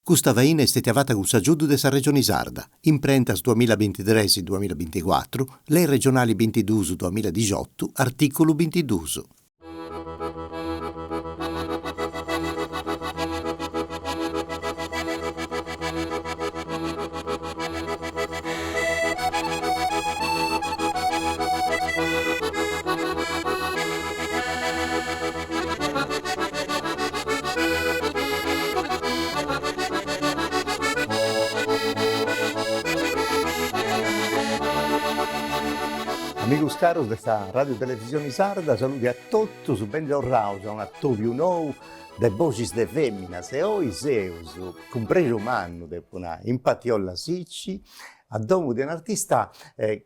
Custa faina est stètia fata cun s'agiudu de sa Regioni Sarda, Imprentas duamilla bintitres duamilla binticuatru, Lei regionali bintiduus duamilla dixiotu, artìculu bintiduus. Amigus carus de sa Radiu Televisioni Sarda, saludi a totus, beni torraus a un'atobiu nou de Boxis de Feminas e oi seus, cun prexu mannu depu nai, in Patiolla Sici, a domu de un'artista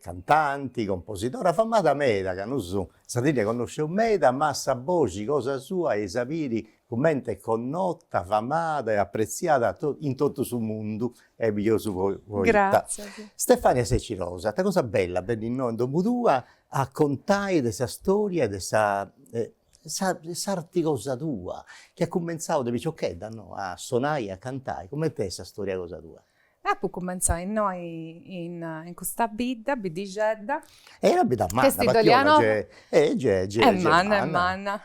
cantanti, compositora famada meda ca nosu Sardigna connosceus meda, ma sa boxi cosa sua eis a biri cumenti est connota, famada e apretziada in totu su mundu e bieus poita. Stefania Secci Rosa, ita cosa bella benni innoi in domu tua a contai de sa storia de sa s'arti cosa tua, chi at cumentzau de piciochedda, no, a sonai e a cantai, cumenti est sa storia cosa tua? Apu cumentzau innoi in in custa bidda, biddixedda. Est una bidda manna, Ch'est Dolianova. Eh gei gei Est manna, est manna.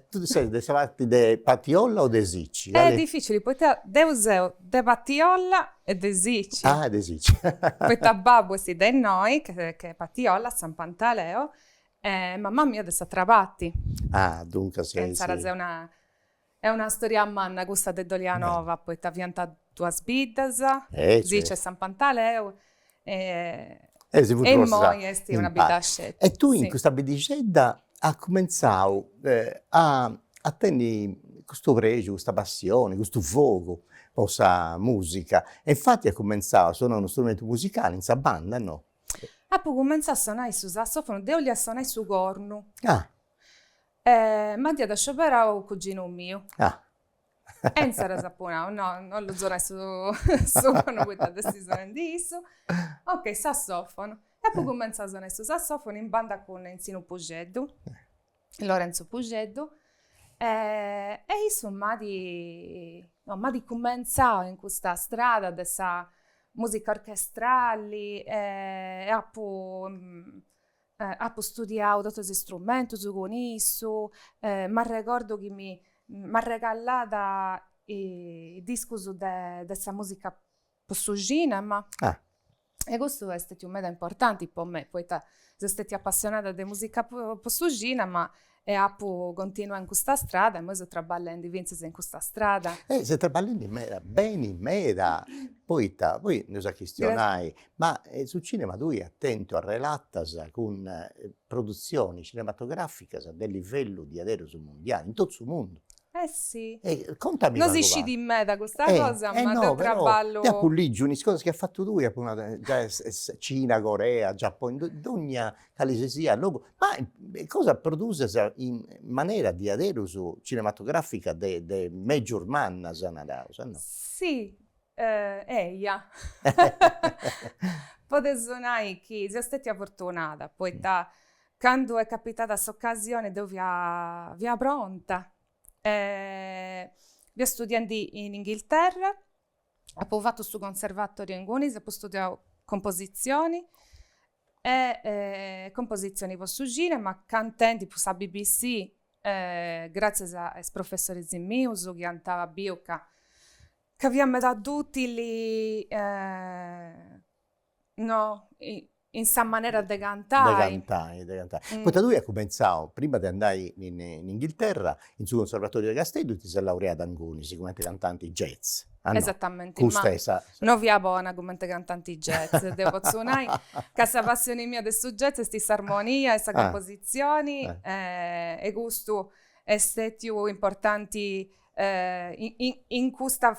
Tui ses de sa parti de Patiolla o de Sici? Est dificili poita deu seu de Patiolla e de Sici. Ah de Sici. Poita babbu est de innoi, ch'est Patiolla, San Pantaleo, e mama mia de s'atra parti. Ah duncas seis. Insaras est una Est una storia manna custa de Dolianova, poita fiant duas biddas, Sici e San Pantaleu, e immoi est una bidda sceti. E tui in custa biddixedda as cumentzau a a tenni custu prexu, custa passioni, custu fogu po sa musica e infati as cumentzau a sonai unu strumentu musicali in sa banda, no? Apu cumentzau a sonai su sassofonu, deu 'olia sonai su cornu. Ah Ma dd'iat scioberau cuginu miu. Ah. E insaras apu nau, no, no 'ollu sonai su su cornu poita dd'est sonendi issu. Ok, sassofonu. E apu cumentzau a sonai su sassofonu in banda cun Enzinu Puxeddu, Lorenzo Puxeddu, e issu m'at no, m'at cumentzau in custa strada de sa musica orchestrali e apu Apu studiau totus is strumentus cun issu, m'arregordu chi mi m'arregallat is discus de de sa musica po su cinema. E custu est stetiu meda importanti po mei, poita seu stetia apassionada de musica po su cinema E apu continuau in custa strada e immoi seu traballendi fintzas in custa strada. E ses traballendi meda, beni meda, poita, poi nd'eus a chistionai, ma su cinema tui as tentu arrelatas cun produtzionis cinematograficas de livellu diaderus mundiali, in totu su mundu. Eh si. E contami No si scit meda custa cosa, ma deu traballu. Deu apu ligiu in is cosas chi as fatu tui, apu nau, giai Cina, Corea, Giapponi, dogna cali si siat logu, ma cosa produsias in manera diaderus cinematografica de de major mannas, naraus, no? Si, eia. Podeus nai chi seu stetia fortunada, poita candu est capitada s'ocasioni deu fia fia pronta. Fia studiendi in Inghilterra, apu fatu su conservatoriu ingunis, apu studiau compositzioni e compositzioni po su cinema, cantendi po sa BBC, gratzias a is professoris mius chi ant biu ca ca fia meda dutili no in sa manera de cantai. De cantai, de cantai. Poita tui as cumentzau, prima de andai in Inghilterra, in su Conservatoriu de Casteddu ti ses laureada ingunis cumenti cantanti jazz. Ah no? Esatamenti, ma no fia bona cumenti cantanti jazz, deu potzu nai ca sa passioni mia de su jazz est s'armonia e sa compositzioni e custu est stetiu importanti in custa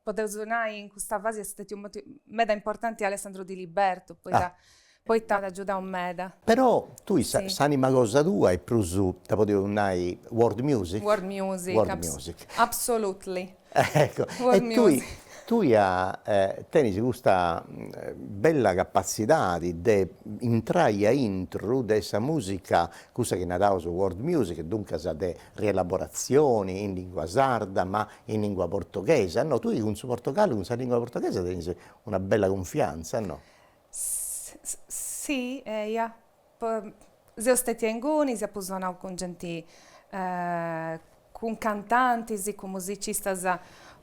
podeus nai in custa fasi est stetiu meda importanti Alessandro Diliberto poita poita at agiudau meda. Però tui s'anima cosa tua est prus, dda podeus nai, world music? World music, world music. Absolutely. Ecco, e tui tui tenis custa bella capatzidadi de intrai aintru de sa musica, cussa chi naraus world music, duncas de rielaboratzioni in lingua sarda ma in lingua portoghesa, no? Tui cun su Portogallu, cun sa lingua portoghesa tenis una bella cunfiantza, no? Si, eia. Seu stetia ingunis, apu sonau cun genti, cun cantantis, cun musicistas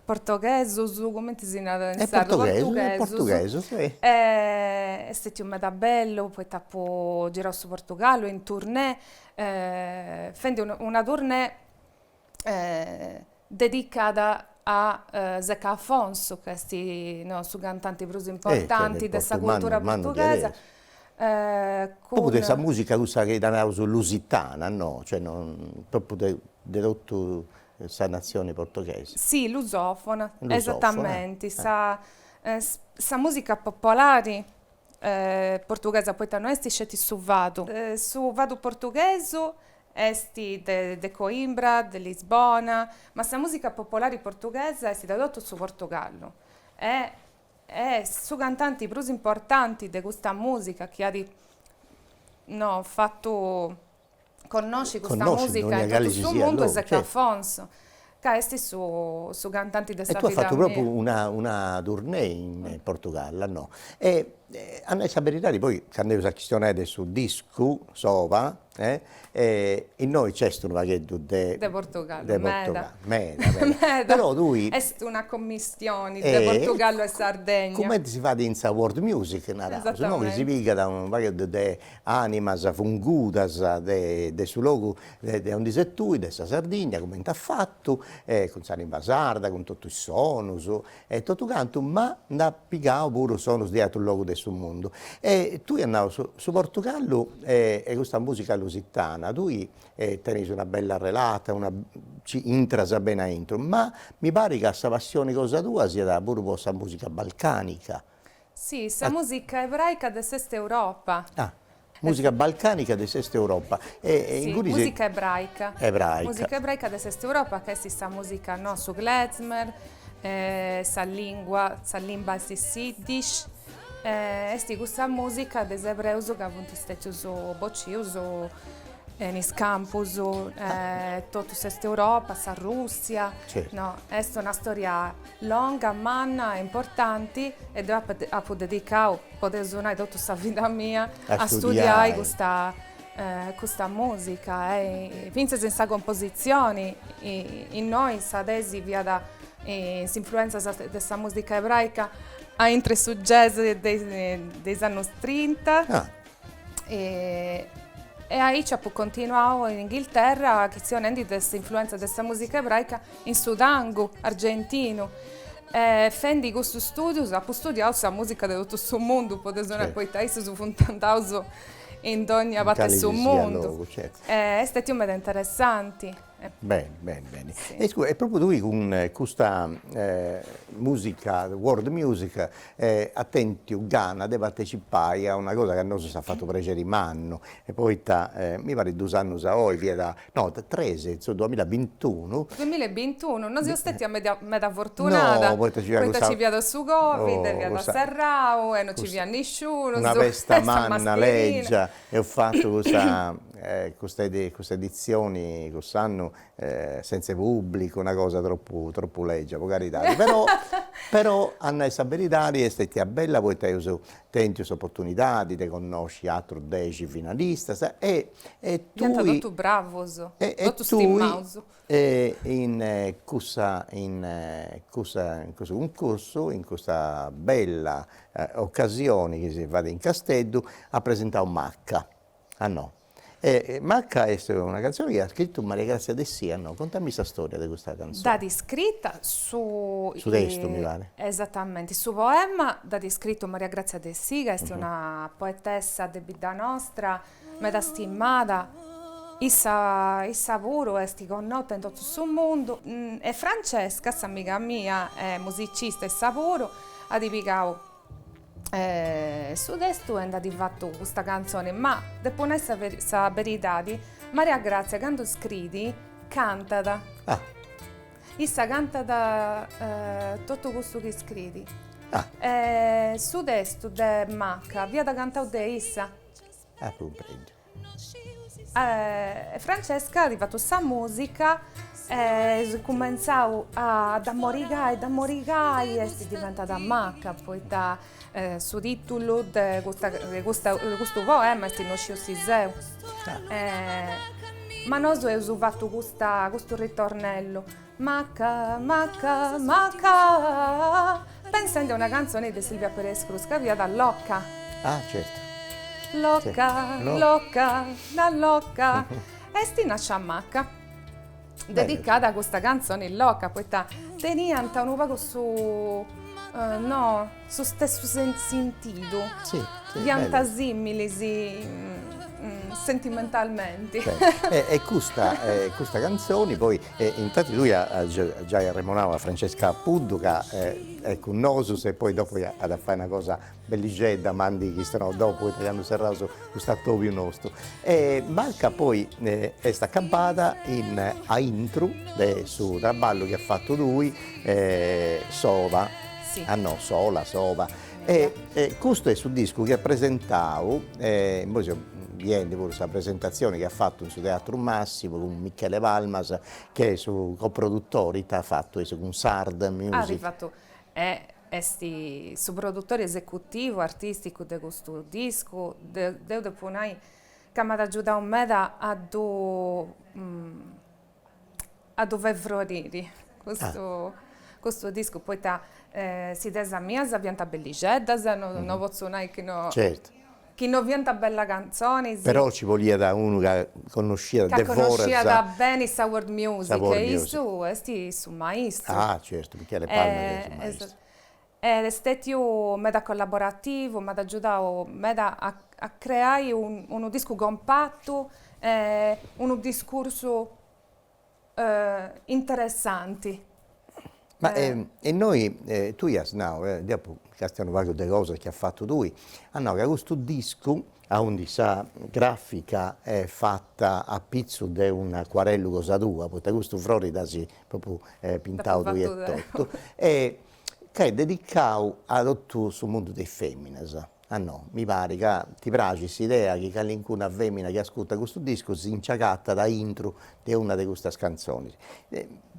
portoghesus, cumenti si narat in sardu, portughesus, est stetiu meda bellu poita apu girau su Portugallu in tournée, fendi una tournée dedicada a Zeca Afonso, ca est no su cantanti prus importanti de sa cultura portughesa. Propriu de sa musica cussa chi dda naraus lusitana, no? Cioè non propriu de de totu sa natzioni portoghesa. Si, lusofona, esatamenti, sa sa musica popolari portughesa, poita no est sceti su fadu. Su fadu portughesu Est de Coimbra, de Lisbona, ma sa mùsica popolari portughesa est de totu su Portugallu e est su cantanti prus importanti de custa mùsica chi at no fatu connosci custa mùsica in totu su mundu est Zeca Afonso, ca est su su cantanti de sa vida mia. E tui as fatu propriu una una tournée in Portugallu, no? E a nai sa beridadi poi candu eus a chistionai de su discu Soba Eh e innoi nc'est unu pagheddu de. De Portogallu, meda. Meda, meda. Però tui. Est una commistioni de Portogallu e Sardegna. Cumenti si fait in sa world music, naraus, no, chi si pigat unu pagheddu de animas fungudas de de su logu de aundi ses tui, de sa Sardigna, cumenti as fatu, e cun sa limba sarda, cun totu is sonus e totu cantu, ma nd'at pigau puru sonus de aterus logus de su mundu. E tui as nau, su su Portugallu e custa musica lusitana, tui tenis una bella relata, una ci intras beni aintru, ma mi parit ca sa passioni cosa tua siat puru po sa musica balcanica. Si, sa musica ebraica de s'Est Europa. Ah Musica balcanica de s'Est Europa e si, musica ebraica. Ebraica. Musica ebraica de s'Est Europa ca est sa musica no su klezmer, sa lingua, sa limba est s'Yiddish, est cussa musica de is ebreus ca funt stetius bocius in is campus, totu s'Est Europa, sa Russia, no, est una storia longa, manna e importanti e deu apu dedicau Podeus nai totu sa vida mia a studiai custa custa musica e fintzas in sa compositzioni, innoi in sa tesi fiat s'influenza de sa musica ebraica aintre su jazz de is annus trinta e aici apu continuau in Inghilterra chistionendi de s'influenza de sa musica ebraica in su tangu argentinu E fendi custus studius apu studiau sa musica de totu su mundu, podeus nai, poita issus funt andaus in dogna parti 'e su mundu. E est stetiu meda interessanti. Beni, beni, beni. E iscusa, e propriu tui cun custa musica, world music, as tentu gana de partecipai a una cosa chi a nosu s'at fatu prexeri mannu, e poita mi parit dus annus a oi fiat No, tres, in su duamillabintunu. Duamillabintunu, no seu stetia meda meda fortunada. No, poita ci fiat cussa. Poita ci fiat su Covid e fiat serrau e no ci fiat nisciunus. Una festa manna lègia e eus fatu custa custa custa editzioni cuss'annu sentz'e pubblicu, una cosa tropu tropu lègia, po caridadi, però però a nai sa beridadi est stetia bella poita eus tentu s'oportunidadi de connosci atrus dexi finalistas e E tui. Fiant totu bravus, totu stimaus. E in cussa in cussa in cussu cuncursu, in custa bella ocasioni chi si fait in Casteddu, at presentau Macca, a no? E Macca est una cantzoni chi at scritu Maria Grazia Dessì, a no? Contami sa storia de custa cantzoni. Dd'at scrita su. Su testu, mi parit. Esatamenti, su poema dd'at scritu Maria Grazia Dessì, ca est una poetessa de bidda nostra, Meda stimada, issa issa puru est connota in totu su mundu e Francesca, s'amiga mia, musicista issa puru, at pigau su testu e nd'at fatu custa cantzoni, ma depu nai sa sa beridadi, Maria Grazia candu scriit cantat. Issa cantat totu cussu chi scriit. Ah. Su testu de Macca fiat cantau de issa. Apu cumprendiu. Francesca at fatu sa musica e eus cumentzau a dd'amorigai, dd'amorigai e est diventada Macca, poita su titulu de custa de custa de custu poema est No sciu si seu. Ma nosu eus fatu custa custu ritornellu, Macca, macca, macca, pensendi a una cantzoni de Silvia Perez Cruz ca fiat Loca. Ah, certu. Loca, loca, la loca. Est nascia Macca, dedicada a custa cantzoni Loca, poita teniant unu pagu su, no, su stessu sentidu. Si, si. Fiant similis sentimentalmenti. E custa custa cantzoni poi intanti tui as giai arremonau a Francesca Puddu ca est cun nosus e poi dopu at a fai una cosa bellixedda ma ndi chistionaus dopu poita candu serraus custu atobiu nostu. E Macca poi est acabada in aintru de su traballu chi as fatu tui Sola, ah no Sola, Soba E custu est su discu chi at presentau, immoi seu biendi puru sa presentatzioni chi at fatu in su Teatru Massimu cun Michele Palmas, chi est su coprodutori, ita at fatu issu cun Sard Music. At fatu, est su produtori esecutivu artisticu de custu discu, deu depu nai ca m'at agiudau meda a ddu a ddu fai froriri custu custu discu, poita is ideas mias fiant bellixeddas, no potzu nai chi no Certu. chi no fiant bellas cantzonis. Però ci boliat unu ca connosciat de foras. Ca connosciat beni sa world music e issu est su maistru. Ah certu, Michele Palmas est su maistru. Est stetiu meda collaborativu, m'at agiudau meda a a creai unu discu compatu e unu discursu interessanti. Ma innoi tui as nau, deu apu castiau unu pagu de cosas chi as fatu tui, as nau ca custu discu, aundi sa grafica est fata apitzus de un'acuarellu cosa tua, poita custu frori dd'as propriu pintau tui etotu, e ca est dedicau a totu su mundu de is feminas, ah no, mi parit ca ti praxit s'idea chi calincuna femina chi ascurtat custu discu si nci agatat aintru de una de custas cantzonis.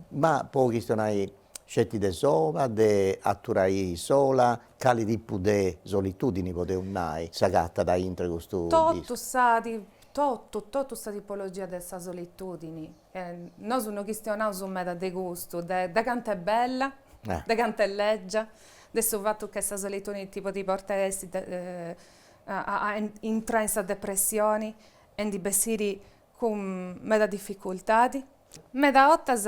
Ma po chistionai sceti de sola, de aturai sola, cali tipu de solitudini podeus nai s'agatat aintru de custu discu? Totu sa totu totu sa tipologia de sa solitudini Nosu no chistionaus meda de custu, de de cantu est bella, de cantu est lègia, de su fatu che sa solitudini ti podit portai a essi a intrai in sa depressioni e ndi bessiri cun meda dificultadi. Meda 'ortas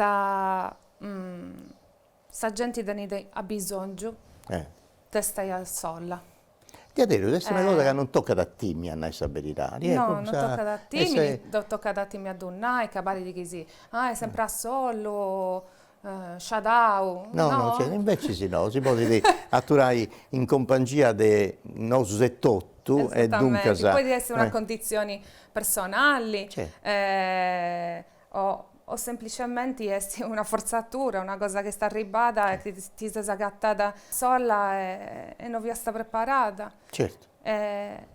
sa genti tenit abisongiu de stai a sola. Diaderus, est una cosa ca non tocat a timi a nai sa beridadi. No, non tocat a timi, non tocat a timi a ddu nai, ca parit chi si, ah est sempri a solu, sciadau, no? No, no, invecis no, si podit aturai in cumpangia de nosus etotu e duncas. Podit essi una conditzioni personali o o semplicementi est una fortzatura, una cosa chi est arribbada e ti ti ses agatada sola e no fiast preparada. Certu. E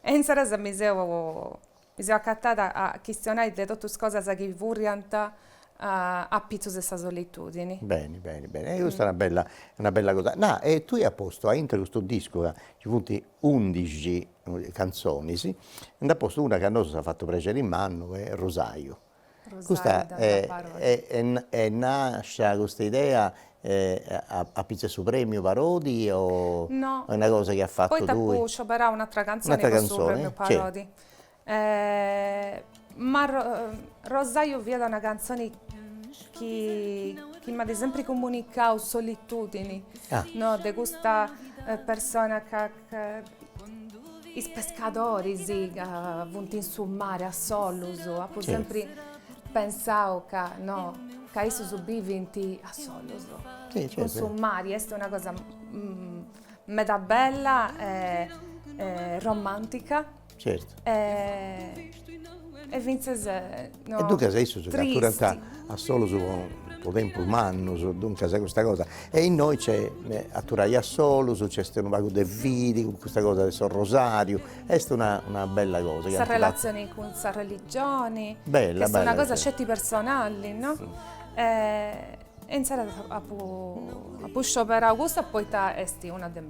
insaras mi seu mi seu acatada a chistionai de totus is cosas chi furriant apitzus de sa solitudini. Beni, beni, beni. E custa est una bella una bella cosa. Na, e tui as postu aintru 'e custu discu ca nci funt undixi cantzonis, nd'as postu una chi a nosu s'at fatu prexeri mannu, est Rosaiu. Custa est nascia custa idea a pitzu 'e su premiu Parodi o No. est una cosa chi as fatu tui? Poita apu scioberau un'atra cantzoni po su premiu Parodi. Ma Rosaiu fiat una cantzoni chi chi m'at sempri comunicau solitudini, no, de custa persona ca Is pescadoris ca funt in su mari a solus, apu sempri pensau ca no, ca issus bivint a solus, cun su mari, est una cosa meda bella e romantica. Certu. E fintzas no. E duncas issus ca aturant a solus po. Po tempus mannus, duncas custa cosa. E innoi c'est aturai a solus, nc'est unu pagu de fidi cun custa cosa de s'orrosariu, est una una bella cosa. Sa relatzioni cun sa religioni, bella, est una cosa sceti personali, no? E insaras apu apu scioberau custa poita est una de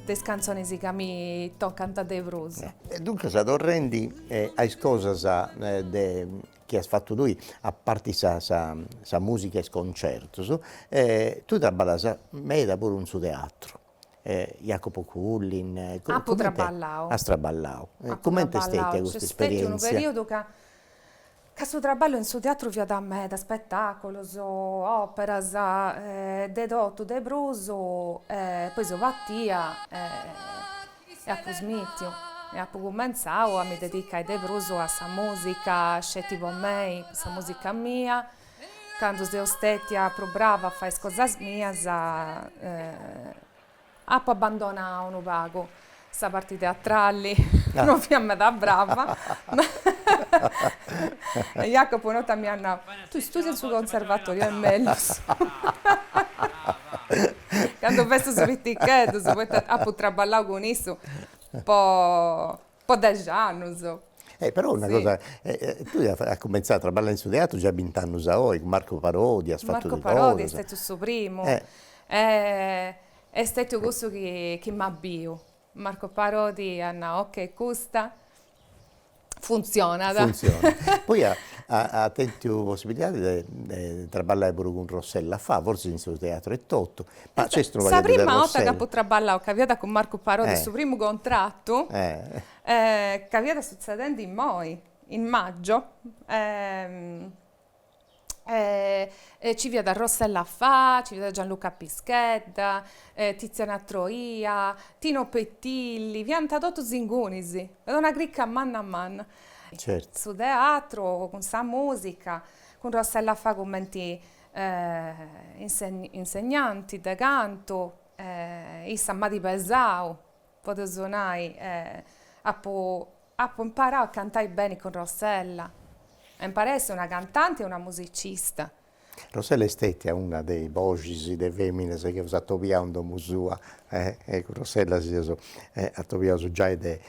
de is cantzonis ca mi tocant de prus. E duncas torrendi a is cosas de chi as fatu tui, a parti sa sa sa musica e is concertus, tui traballas meda puru in su teatru, Jacopo Cullin, Apu traballau. As traballau. Cumenti est stetia custa esperientzia? Nc'est stetiu unu periodu ca ca su traballu in su teatru fiat meda, spetaculus, operas, de totu de prus, poi seu partia e apu smitiu e apu cumentzau a mi dedicai de prus a sa musica sceti po mei, sa musica mia, candu seu stetia prus brava a fai is cosas mias apu abbandonau unu pagu sa parti teatrali, non fia meda brava, e Jacopo una 'orta m'iat nau, tui studia in su conservatoriu est mellus. Candu festus piticheddus, poita apu traballau cun issu po po dexi annus. Eh però una cosa, tui as cumentzau a traballai in su teatru giai bint'annus a oi, cun Marco Parodi as fatu Marco Parodi est stetiu su primu, est stetiu cussu chi chi m'at biu. Marco Parodi at nau, ok custa funtzionat. Funtzionat. Poi at tentu possibilidadi de traballai puru cun Rossella Faa, fortzis in su teatru etotu, ma nc'est unu pagheddu de Rossella. Sa prima 'orta chi apu traballau, ca fiat cun Marcu Parodi, su primu contratu, ca fiat sutzedendi immoi, in maggio, e ci fiat Rossella Faa, ci fiat Gianluca Pischedda, Tiziana Troia, Tino Petilli, fiant totus ingunis, fiat una cricca manna manna. Certu. Su teatru cun sa musica, cun Rossella Faa cumenti insegnanti de cantu, issa m'at pesau, podeus nai, apu apu imparau a cantai beni cun Rossella, a imparai a essi una cantanti e una musicista. Rossella est stetia una de is boxis de feminas chi eus atobiau in domu sua, e cun Rossella si seus atobiaus giai de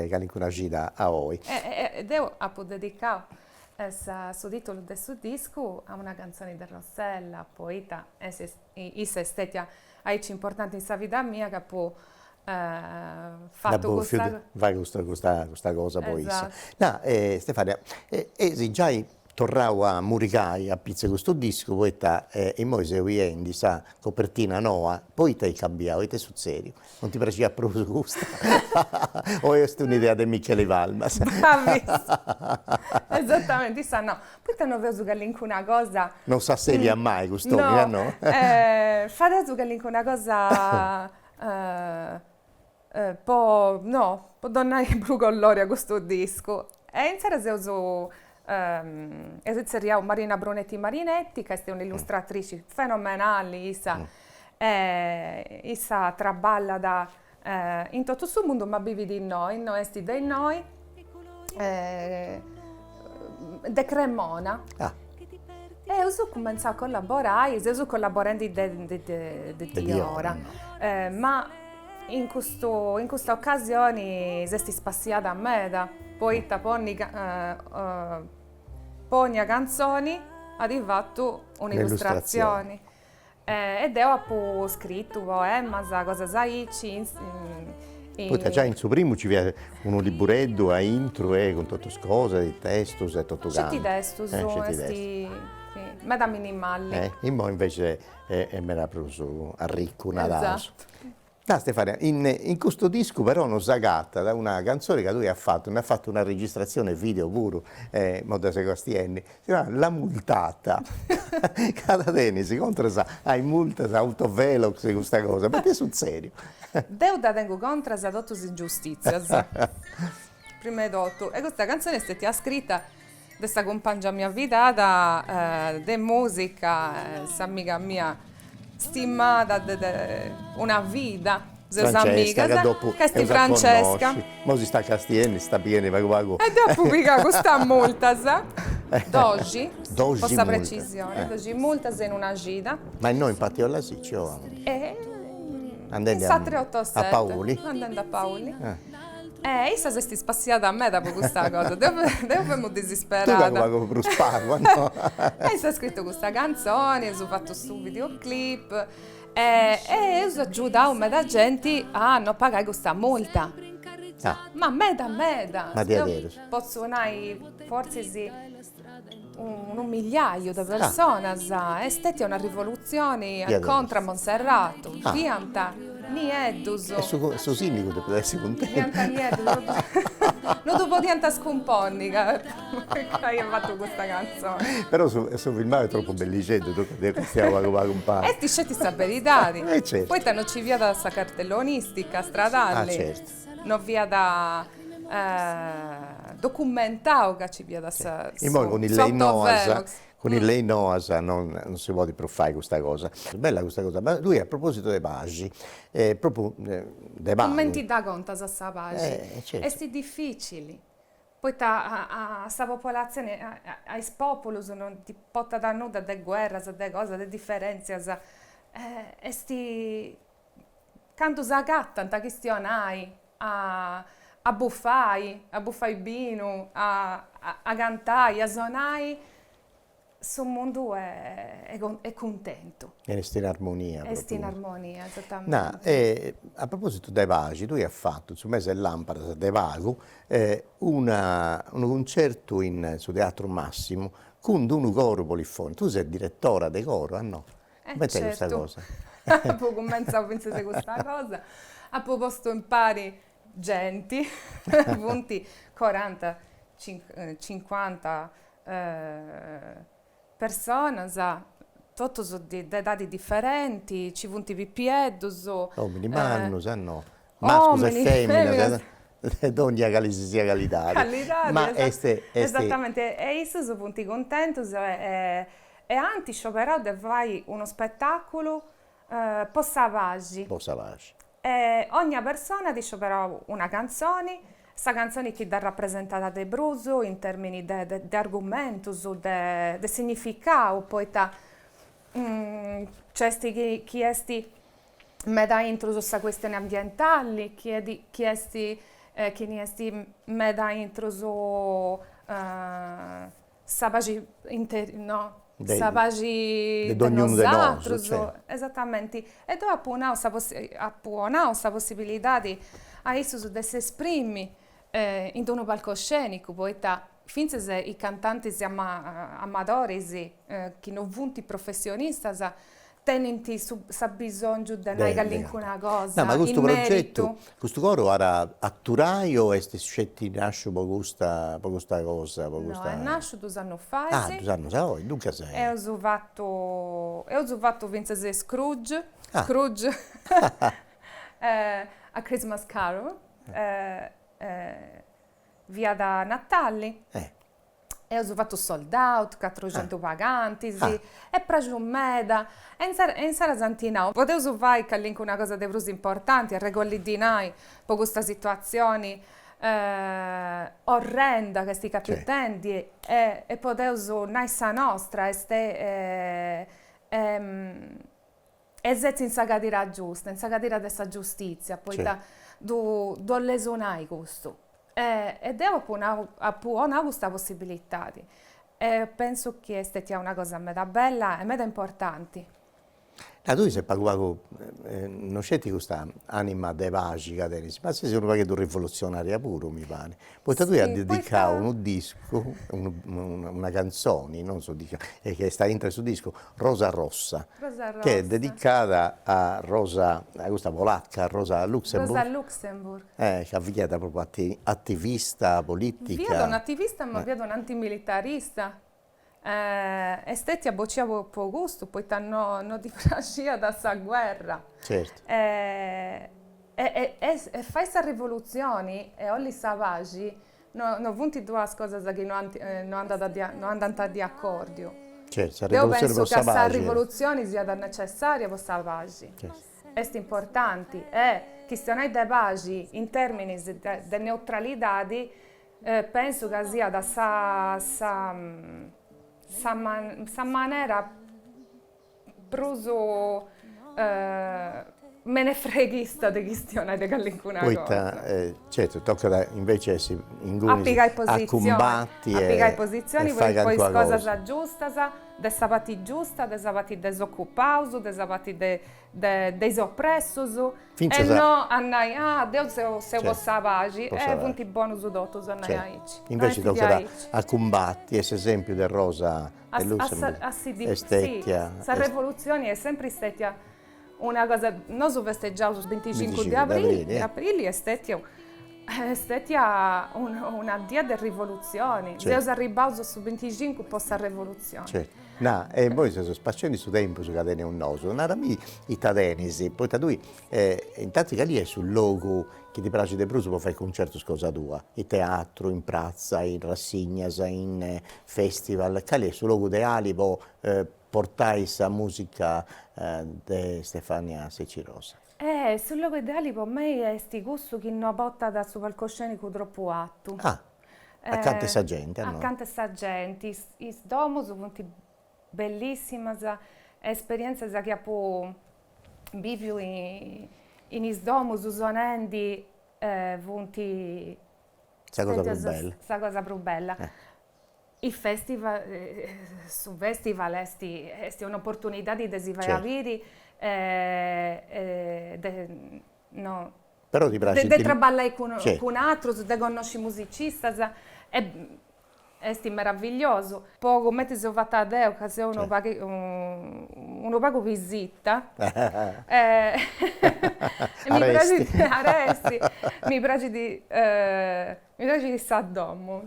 calincuna cida a oi. E deu apu dedicau su titulu de su discu a una cantzoni de Rossella, poita issa est stetia aici importanti in sa vida mia ca apu fatu custa. Fai custa custa cosa po issa. No, Stefania, esi giai torrau a murigai a pitzu 'e custu discu poita immoi seu biendi sa copertina noa, poita est cambiau, ita est sutzediu? Non ti praxiat prus custa? O est un'idea de Micheli Palmas? Esatamenti, issa no. Poita no feus calincuna cosa. Non s'asseliat mai cust'omini, a no? Fadeus calincuna cosa po, no, po donai prus colori a custu discu. E insaras eus eus tzerriau Marina Brunetti Marinetti, ca est un'illustratrici fenomenali, issa issa traballat in totu su mundu ma bivit innoi, innoi est de innoi, de Cremona. E eus cumentzau a collaborai, seus collaborendi de de de diora, ma in custu in custa ocasioni s'est spassiada meda, poita po 'onnia po 'onnia cantzoni at fatu un'illustratzioni E deu apu scritu poemas, cosas aici. Poita giai in su primu ci fiat unu libureddu a intru e cun totus is cosas, is testus e totu cantu. Sceti testus, est meda minimali. Immoi invece est meda prus arriccu, naraus. No Stefania, in in custu discu però non s'agatat una cantzone ca tui as fatu, nd'as fatu una registratzione video puru, immoi dda seu castiendi, si narat La multata, ca dda tenis contras a is multas, autovelox e custa cosa, ma ita est sutzediu? Deu dda tengu contras a totus is ingiustitzias, prima 'e totu, e custa cantzone est stetia scrita de sa cumpangia mia fidada de musica, s'amiga mia stimada de una vida, seus amigas, ca est Francesca. Mo si sta castiendi, sta biendi pagu pagu. E deu apu pigau custas multas. Doxi, po sa precisioni, doxi multas in una cida. Ma innoi in Patio Lasicci o aundi? In sa 387. A Pauli. Andendi a Pauli. E issa s'est spassiada meda po custa cosa, deu deu femu disisperada. Tui pagu pagu prus pagu, no? E issa at scritu custa cantzoni, eus fatu su videoclip e eus agiudau meda genti a no pagai custa multa. Ma meda meda. Ma diaderus. Potzu nai fortzis unu migliaiu de personas, est stetia una rivolutzioni contra Monserratu, fiant nieddus. E su sindigu depit essi cuntentu. Fiant nieddus, no ddu podiant scumponni ca aiat fatu custa cantzoni. Però su filmau est tropu bellixeddu, duncas dd'eus castiau pagu pagu impari. Est sceti sa beridadi, poita no nci fiat sa cartellonistica stradali, no fiat documentau ca ci fiat sa Immoi cun is leis noas, cun is leis noas non si podit prus fai custa cosa. Bella custa cosa, ma tui a propositu de paxi, propriu de paxi. Cumenti dda contas sa paxi? Est dificili, poita a sa popolatzioni, a is populus non ndi importat nudda de guerras, de cosas, de diferentzias, est Candu s'agatant a chistionai, a a bufai, a bufai binu, a a cantai, a sonai, su mundu est cuntentu. Est in armonia. Est in armonia, esatamenti. Na, e a propositu de paxi, tui as fatu in su mesi 'e làmpadas de pagu una unu cuncertu in su Teatru Massimu cun d'unu coru polifonicu, tui ses diretora de coru, a no? Coment'est custa cosa? Apu cumentzau fintzas custa cosa, apu postu impari genti, funt coranta, cincuanta personas, totus de edadi diferenti, nci funt pipieddus. Ominis mannus, a no? Mascus e feminas, de dogna cali si siat calidadi. Calidadi, ma est Esatamenti, e issus funt cuntentus e E ant scioberau de fai unu spetàculu po sa paxi. Po sa paxi. E ogna persona at scioberau una cantzoni, sa cantzoni chi dda rapresentat de prus in termini de de argumentus, de de significau, poita nc'est chi chi est meda aintru de sa questioni ambientali, chi est chi est chini est meda aintru su Sa paxi no, sa paxi de nosatrus, esatamenti. E deu apu nau sa apu 'onau sa possibilidadi a issus de s'esprimi in d'unu palcoscenicu, poita fintzas is cantantis amadoris chi no funt professionistas Tenint su s'abbisongiu de nai calincuna cosa in meritu. Ma custu progetu, custu coru at a aturai o est sceti nasciu po custa po custa cosa, po custa. No, est nasciu dus annus fait. Ah, dus annus a oi, duncas est. Eus fatu, eus fatu fintzas Scrooge, Scrooge, a Christmas Carol, fiat Natali. Eus fatu sold out, catruxentu pagantis, est praxiu meda, e insaras ant nau, podeus fai calincuna cosa de prus importanti, arregolli dinai po custa situatzioni orrenda chi est capitendi e podeus nai sa nostra, est e setzi in sa cadira giusta, in sa cadira de sa giustìtzia, poita ddu 'olleus nai custu. E deu apu nau, apu 'onau custa possibilidadi e pensu chi est stetia una cosa meda bella e meda importanti. Ma tui ses pagu pagu, non sceti custa anima de paxi ca tenis, ma ses unu pagheddu rivolutzionaria puru, mi parit, poita tui as dedicau unu discu, una cantzoni, non su discu, e chi est aintru 'e su discu, Rosa Rossa, che est dedicada a Rosa, a custa polacca, Rosa Luxemburg. Rosa Luxemburg. Ca fiat propriu ativista politica. Fiat un'ativista ma fiat un'antimilitarista. Est stetia bocida po custu, poita no no ddi praxiat sa guerra. Certu. E e fai sa rivolutzioni e 'olli sa paxi No, no funt duas cosas chi no ant no andat no andant de acordiu. Certu, sa Deu rivolutzioni pensu po sa ca sa paxi. rivolutzioni siat necessaria po sa paxi. Certu. Est importanti e chistionai de paxi in terminis de de neutralidadi. Pensu ca siat sa sa sa sa manera prus menefreghista de chistionai de calincuna cosa. Poita, certu, tocat invece essi ingunis a cumbati e a pigai positzioni po is cosas giustas, de sa parti giusta, de sa parti de is ocupaus, de sa parti de de is opressus e no a nai, ah deu seu seu po sa paxi, e funt bonus totus a nai aici. Inveci tocat a cumbati e s'esempiu de Rosa de Luxemburg est stetia. Sa revolutzioni est sempri stetia una cosa, nosu festeggiaus su binticincu de abrili, de aprili est stetiu est stetia una dia de rivolutzioni, seus arribbaus a su binticincu po sa revolutzioni. Certu. Na, e immoi seus spacendi su tempus ca teneus nosu, narami ita tenis, poita tui intanti cali est su logu chi ti praxit de prus po fai cuncertus cosa tua, in teatru, in pratza, in rassignas, in festival, cali est su logu ideali po portai sa musica de Stefania Secci Rosa? Su logu ideali po mei est cussu chi no portat su palcoscenicu tropu artu. Ah Acanta 'e sa genti, no? Acanta 'e sa genti, is domus funt bellissimas, esperientzias chi apu biviu in is domus sonendi funt Sa cosa prus bella. Sa cosa prus bella. Is festival, su festival est est un'oportunidadi de si fai a biri e de no Però ti praxit. De traballai cun cun atrus, de connosci musicistas, est meravigliosu. Po cumenti seu fata deu, ca seu unu pagu unu pagu pisita, mi praxit, aresti, mi praxit mi praxit sa domu.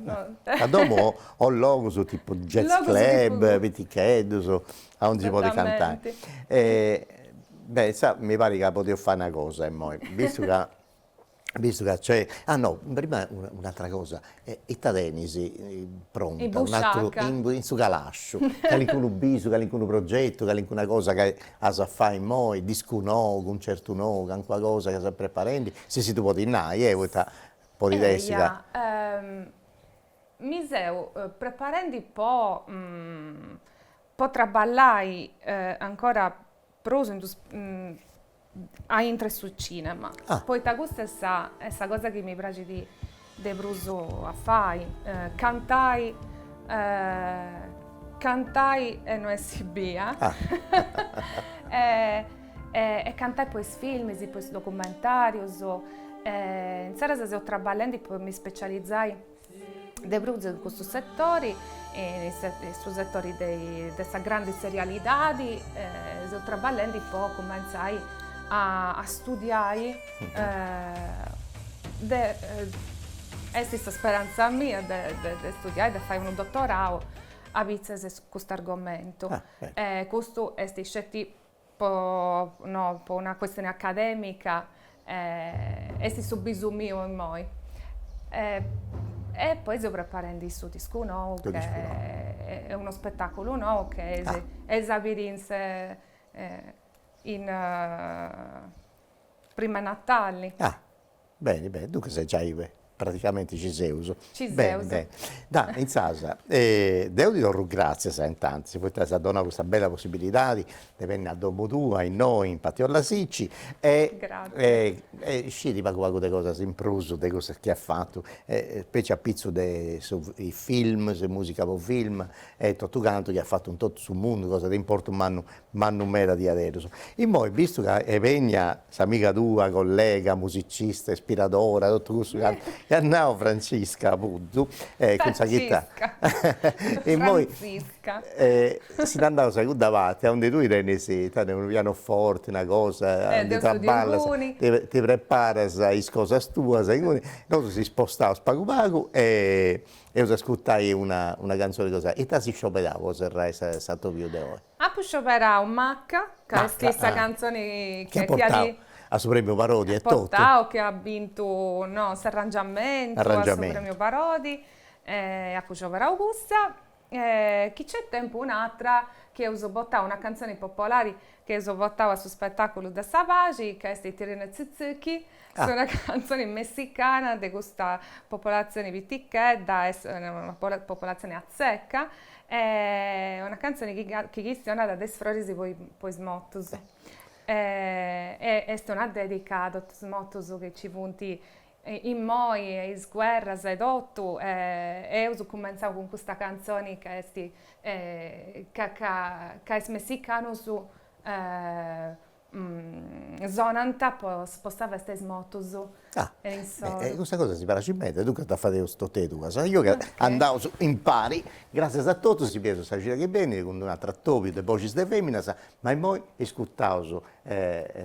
Sa domu o logus tipu jazz club, piticheddus, aundi si podit cantai. Beh, insa mi parit ca podeus fai una cosa immoi, bistu ca bistu ca c'est, ah no, prima un'atera cosa, ita tenis pronta, un'ateru in su calasciu, calincunu bisu, calincunu progetu, calincuna cosa ca as a fai immoi, discu nou, cuncertu nou, calincuna cosa ca ses preparendi, si si ddu podis nai eh, poita podit essi ca. Mi seu preparendi po po traballai ancora prus in aintru 'e su cinema, poita custa est sa est sa cosa chi mi praxit de prus a fai, cantai cantai e no essi bia e cantai po is filmis, po is documentarius, insaras seu traballendi po mi specializai de prus in custu setori, in su setori de sa grandi serialidadi, seu traballendi po cumentzai a studiai de est sa sperantza mia de de studiai, de fai unu dottorau apitzes de custu argomentu. Custu est sceti po no po una questioni academica est su bisu miu immoi. E poi seu preparendi su discu nou che est unu spettaculu nou che eis a biri in in prima 'e Natali. Ah Beni, beni, duncas giai praticamenti ci seus. Ci seus. Beni, beni. Da, insaras, deu ti torru gratzias intantis, poita s'as donau custa bella possibilidadi de benni a domu tua innoi in Patio Lasici e e sciri pagu pagu de cosas in prus de cussas chi as fatu, specie apitzus de su is films, musica po film e totu cantu chi as fatu in totu su mundu, cosa de importu mannu mannu meda diaderus. Immoi, bistu ca est bennia s'amiga tua, collega, musicista, ispiradora, totu cussu chi at nau Francisca Puddu, cun sa chitarra, immoi si nd'andaus a cudda parti aundi tui tenis, tenis unu pianoforti, una cosa, aundi traballas, ti preparas is cosas tuas, inguni, nosu si spostaus pagu pagu e eus a ascurtai una una cantzoni cosa. Ita as scioberau po serrai s'atobiu de oi? Apu scioberau Macca, ca est sa cantzoni chi at portau a su Premiu Parodi etotu. Portau, chi at bintu, no, s'arrangiamentu a su Premiu Parodi, e apu scioberau cussa, chi c'est tempu un'atra chi. chi eus portau, una cantzoni popolari chi eus portau a su spetaculu de sa paxi, ca est Tirino Tzitziki, est una cantzoni messicana de custa popolatzioni pitichedda, est una popolatzioni atzeca, e una cantzoni chi chi chistionat de is froris po is motus. E est una dedica a totus is motus chi nci funt Immoi e is guerras e totu e eus cumentzau cun custa cantzoni ca est ca ca ca is messicanus sonant po sa festa 'e is motus Ah, e custa cosa si praxit meda, duncas dda fadeus totu e duas. Io ca andaus impari, gràtzias a totus, si bieus sa cida chi benit cun d'un'atru atobiu de Boxis de Feminas, ma immoi iscurtaus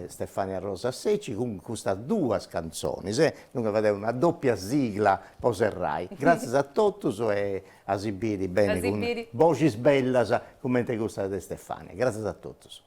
Stefania Rosa Secci cun custas duas cantzonis, duncas fadeus una doppia sigla po serrai. Gràtzias a totus e a si biri beni cun boxis bellas cumenti custa de Stefania. Gràtzias a totus.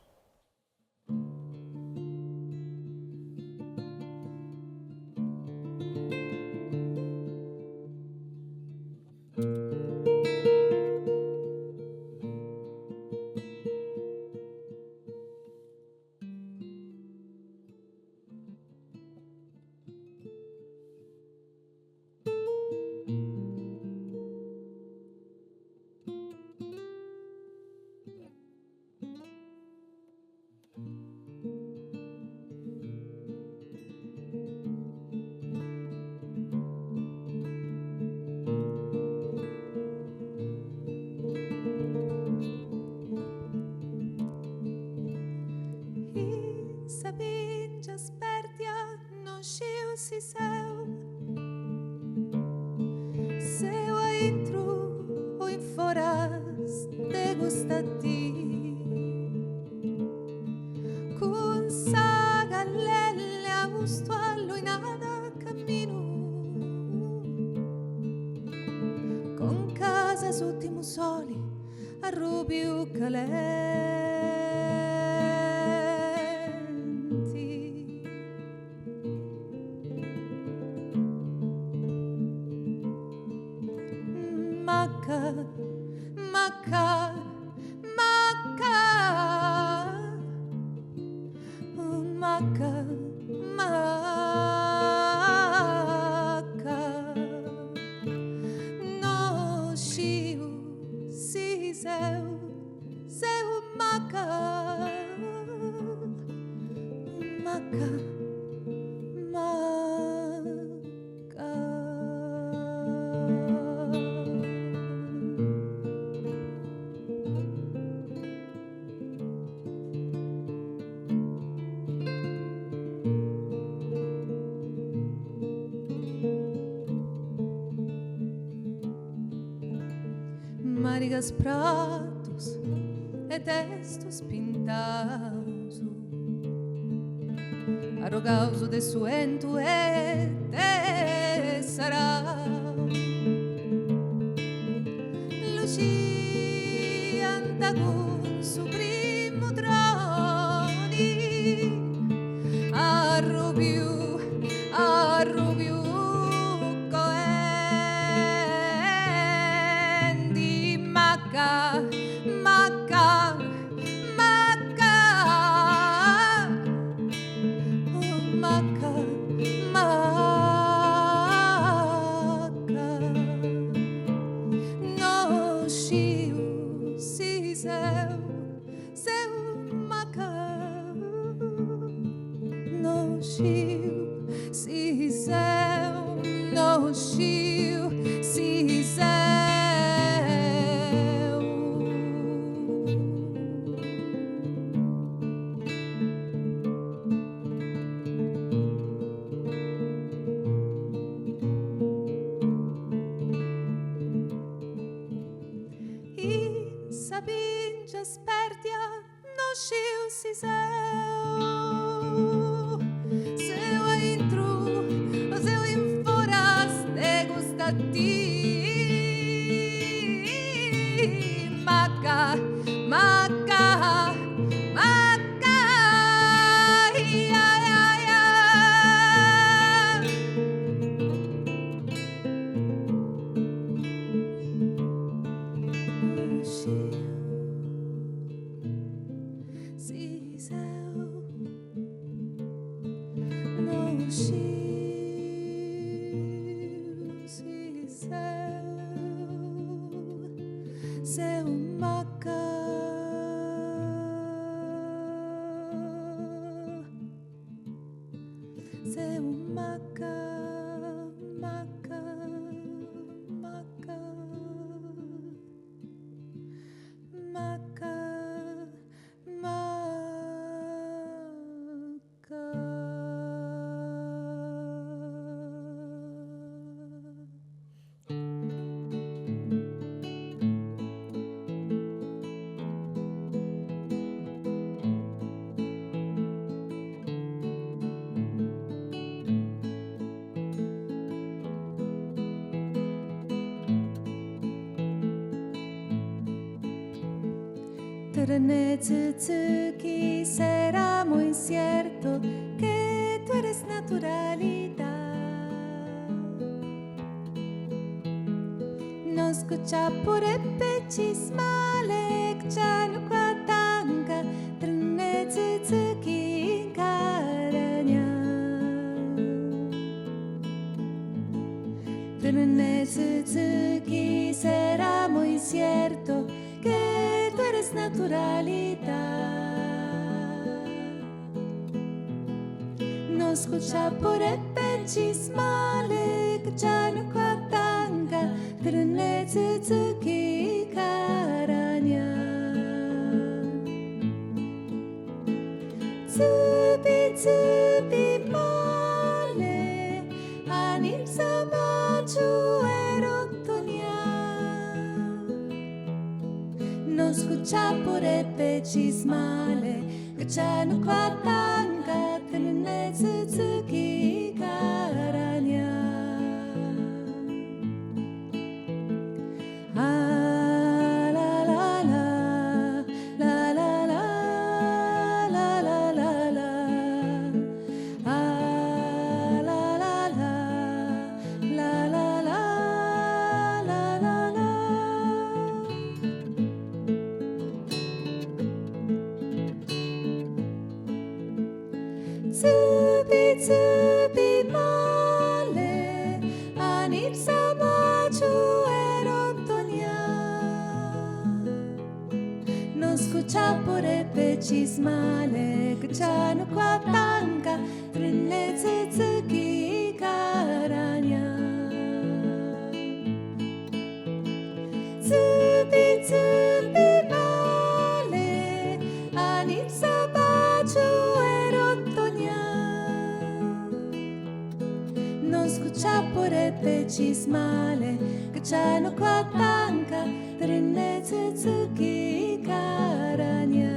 In sa bingia sperdia non sciu si seu Seu aintru o in foras de custa dì Cun sa callella 'e austu alluinada camminu Concas a s'ùrtimu soli arrùbiu calenti. Macca, macca, macca, macca, macca. No sciu si seu, seu macca, macca, macca. Marigas pratus e testus pintaus Arrogaus de su 'entu e de s'arau Luxiant cun su primu troni Arrubiu, arrubiu coendi Macca, macca Macca, oh macca, macca, no sciu si seu, seu macca, no sciu si seu, no sciu si seu. In sa bingia sperdia no sciu si seu seu aintru o seu No sciu si seu Seu macca. Seu macca, macca, macca. Macca, macca. Será muy cierto que tú eres naturalidad. No escucha por epechis malek chanuquatanka trnetsutsuki karaña. Trnetsutsuki será muy cierto que tú eres naturalidad. No escucha por epechis malek chanuquatanka trnetsutsuki karaña. Tsubi tsubi male anitza bachu erotonia. No escucha por epechis male chanuquatanka trnetsutsuki karaña. Ah, la, la, la, la, la, la, la, la, la, la. Ah, la, la, la, la, la, la, la, la, la. Tsubi, tsubi, male, anitza bachu erotonia. No escucha por epechis male, chanuquatanka, trnetsutsuki karaña. Tsubi, tsubi, male, anitza bachu erotonia. No escucha por epechis male, chanuquatanka, trnetsutsuki karaña.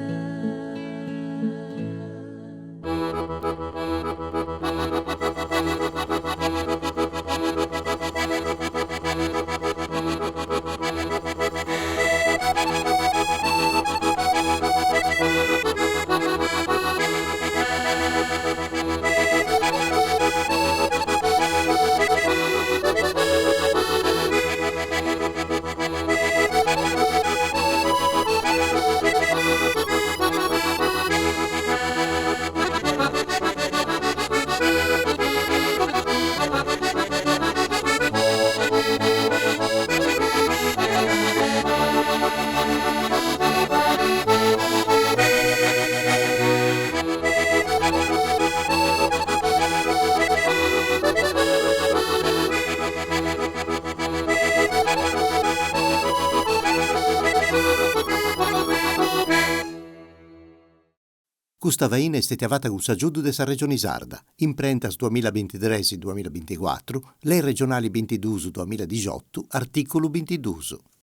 Custa faina est stètia fata cun s'agiudu de sa Regioni Sarda, imprentas duamilla bintitres duamilla binticuatru, lei regionali bintiduus duamilla dixiotu, artìculu bintiduus.